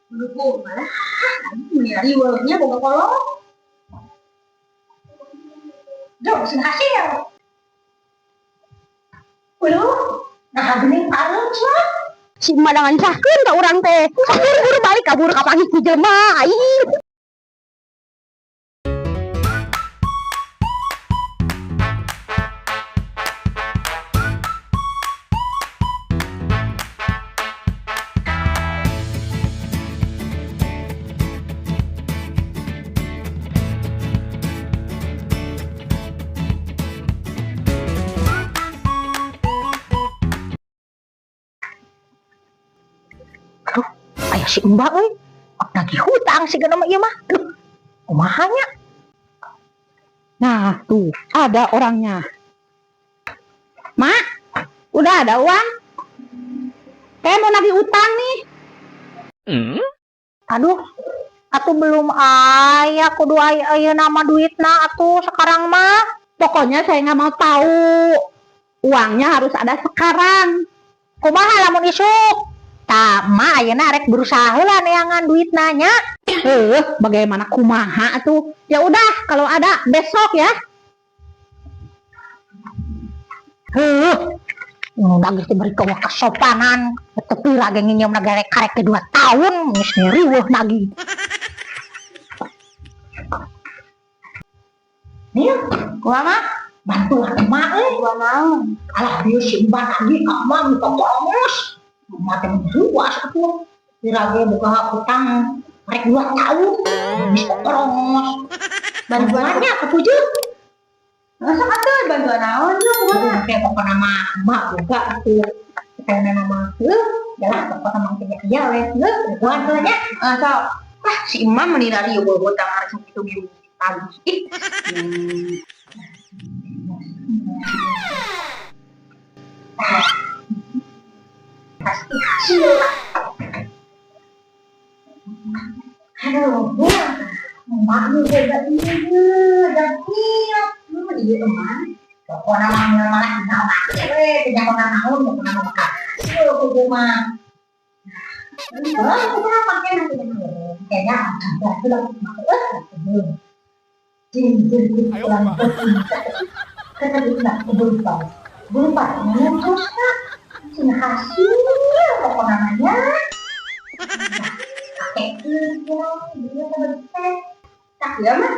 Mendukung malah meni riweuhnya boga kolot. Duh, sing hasil. Uluh, nah geuning pareum sia. Si emak ngancahkeun ka urang teh. Sok buru-buru balik kabur ka panggih ku jelema aing. Aduh, aya si Mbak euy. Nagih hutang si mah ieu mah. Aduh, kumaha nya? Nah, tuh ada orangnya. Mak, udah ada uang? Saya mau nagih utang nih. Aduh, atuh belum aya, kudu aya ayeuna mah duitna atuh sekarang mah. Pokoknya saya nggak mau tahu. Uangnya harus ada sekarang. Kumaha lamun isuk? Tah, emak ayeuna rek berusaha heula neangan duitna nya. Bagaimana kumaha tuh? Ya udah, kalau ada besok ya. Heuh, nu nagih teh beri kesopanan. Teu pira ge nginjem karek karek 2 tahun geus riweuh nagih. Nih, Kumaha, Mak? Bantuan emak euy. Bantuan naon? Alah ieu si Mbak nagih ka emak nu poros. Emak teh luas atuh. Pira ge boga hutang karek 2 tahun geus poros. Bantuannya ketujuh. Sok atuh bantuan naon yeuh kumaha? Kayak pokokna mah emak boga atuh. Kayakna nama heuh, jalan pokokna mah teh aya we heuh, bantuan heula nya. Ah, sok. Ah, si emak meni riweuh hutang harus sakitu ge ditagih. Ih. Pasti hasil. Aduh, emak nu boga ieu dan ieu. Lu ieu emak. Pokokna mah malah naon we, teu nyaho naon pokokna mah bakal hasil kudu mah. Heuh, kumaha make nanti kayaknya udah sudah eh jin kurang kata dia berubah berubah terusnya sing hasil pokoknya namanya pakai dia teh Tak ya mah.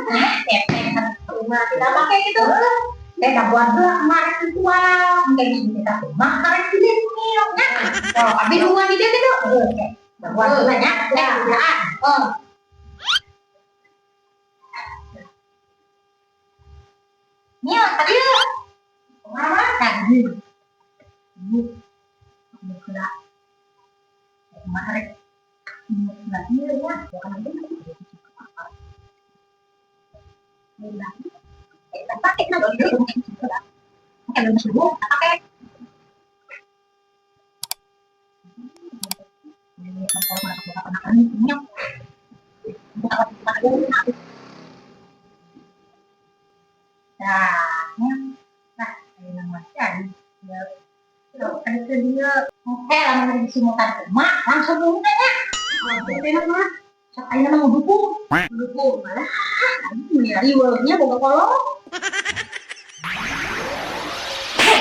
Rumah kita pakai gitu. Kita buat dulu kemarin itu mungkin kita rumah kemarin itu nih. Oh, abi rumah di dia gitu. Oke, buat dulu ya. Ya, Oh. Nih, tadi kemana? Tadi. Ini kemarin. Ini ya, bukan nanti. Pakai pakai. Nah, ini namanya ya. Kan dia oke lamun disimutan emak langsung dulu nya. Enak mah. Sok ayeuna mah ngedukung. Mendukung malah meni riweuhnya boga kolot.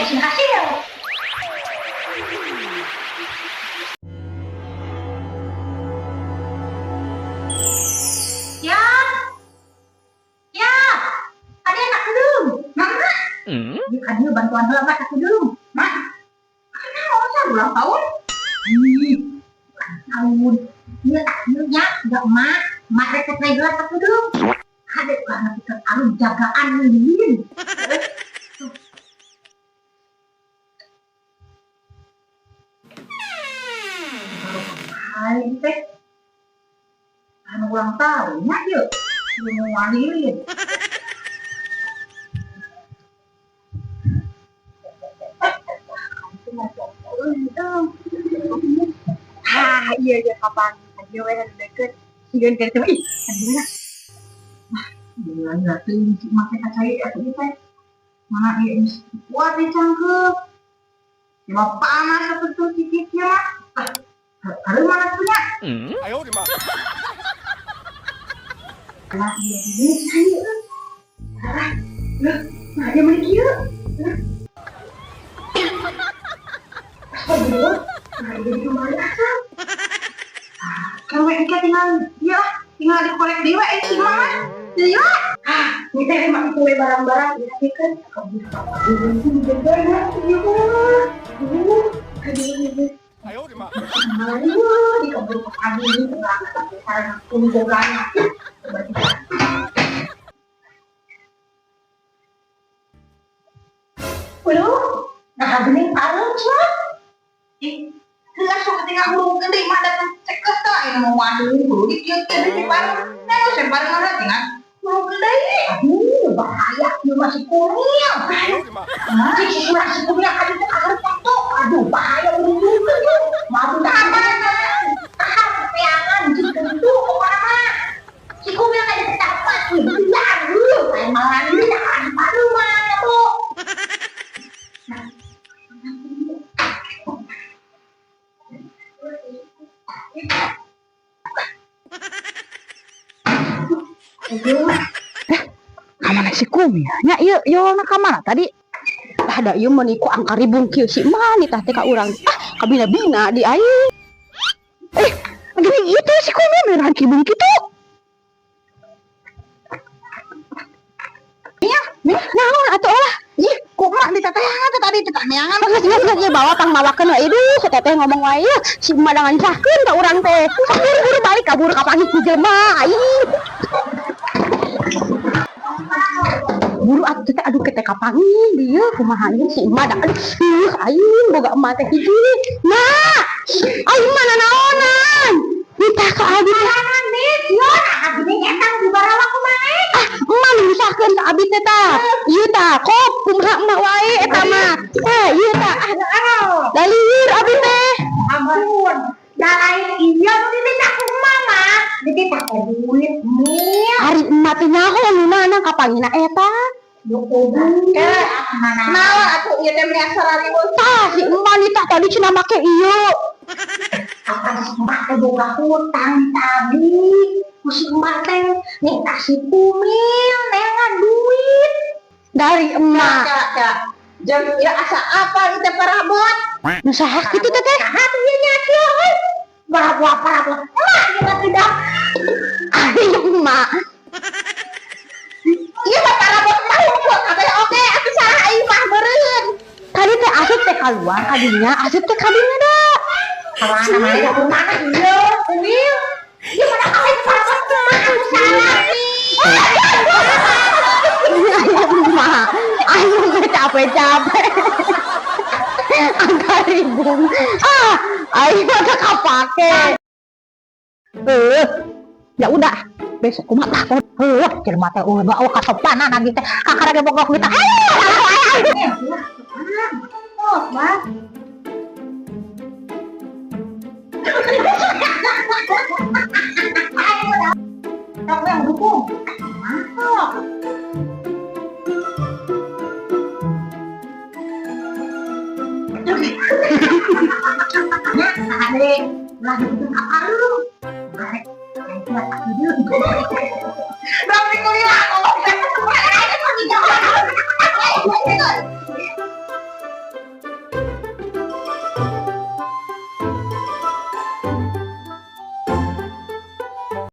Sing hasil. Ya. Ya. Ada enak belum? Mama. Ieu kan ieu bantuan heula mah satu dulu. Mak. Kenapa usah ulang tahun? Ih, bukan tahun. Ieu tak ieu nya, enggak emak. Emak rek teh heula satu dulu. Ada banget ikan anu jagaan lilin. Baru kali teh. Anu ulang tahunnya yuk. Belum lilin. Ah, iya iya kapan? Tadi we deket. Sieun keur teh ih, aduh. Wah, gila gila teuing si make kacai atuh ieu teh. Mana ieu geus kuat dicangkeuk. Cuma panas atuh tuh sikit ieu mah. Ah, Kalau mana punya? 哎呦我的妈！ Lah, iya ini saya. Ah, lah, nah dia mana kieu? Astagfirullah. Nah, ini kembali asal. Kalau engke tinggal dia lah, tinggal dikorek deui we si mama. Iya. Ah, ini teh emang itu we barang-barang ini kan kebun ya, iya. Aduh, aduh. 哎呦我的妈！ Aduh, di kebun pagi ini tengah sareng kumpulnya. Waduh, Nah, geuning pareum sia. Eh, langsung ketika hurungkeun deui mah datang cekes tah ini mau waduh kudu dikieu-kieu deui pareng. Nah, saya pareng mah tinggal hurungkeun deui. Aduh, bahaya ieu mah si Kumil. 哎呦我的妈！ Cik si surah si Kumil ka ditu kaharep waktu. Aduh, bahaya hurungkeun ieu. Madu tahan peangan cik tentu pokona mah. Si Kumil ka ditu dapat wih, aduh, kayak malah ini tahan paru mah tuh. Kamana si Kumil? Nya ieu yolna ka mana tadi? Ah, da ieu mah ku angkaribung kieu si mani tah teh ka urang. Ah, kabina-bina di aing. Eh, gini itu si Kumil meureun kibung kitu. Iya, naon atuh lah. Ih, kok mak ditateangan teh tadi teh neangan. Geus geus geus ieu bawa pang mawakeun we. Aduh, si teteh ngomong wae ieu. Si emak da nganyusahkeun ka urang teh. Sok buru-buru balik kabur ka panggih ku jelema aing. Buru atuh teh, aduh, kita kapanggih dieu kumaha ieu si emak da, aduh, ih, aing boga emak teh hiji. Nah, aing mah nanaonan. Nitah ka abi teh. Yo, nah gini eta di barawa kumaha? Ah, emak nyusahkeun ka abi teh tah. Ieu tah, kop kumaha emak wae eta mah. Eh, ieu tah, ah, dalieur abi teh. Ampun. Da lain ieu nu dititah ku emak mah. Dititah ku duit mil. Ari emak teh nyaho nu mana kapanggihna eta. Yo obat. Eh, Naon atuh ieu teh meni asa rariweuh. Tah, si emak nih tah tadi cenah make ieu. Apa si emak teh boga hutang tadi? Ku si emak teh nitah si Kumil neangan duit. Dari emak. Jam ya asa apa ieu teh parabot? Nu saha kitu teh teh? Saha tuh ieu nya kieu euy? Parabot parabot. Emak ieu mah tidak. Ari emak. Ieu mah parabot mah hungkul kabeh oge atuh salah aing mah meureun. Tadi teh asup teh keluar kadinya, asup teh kadinya da. Kamana mana da mana ieu Kumil? Ieu mana kawin parabot emak anu salah nih. Emak, ayo capek-capek. Angkaribung. Ah, ayo udah kapake. Eh, ya udah, besok kumaha tah. Heuh, jelema teh eueuh oh kasopanan abi teh. Kakara ge bogoh kita. Ayo. Oh, Mas. Ayo, kamu yang dukung. Masuk. Ya, adek. Lah, itu apa lu? Balik. Dong, kuliah.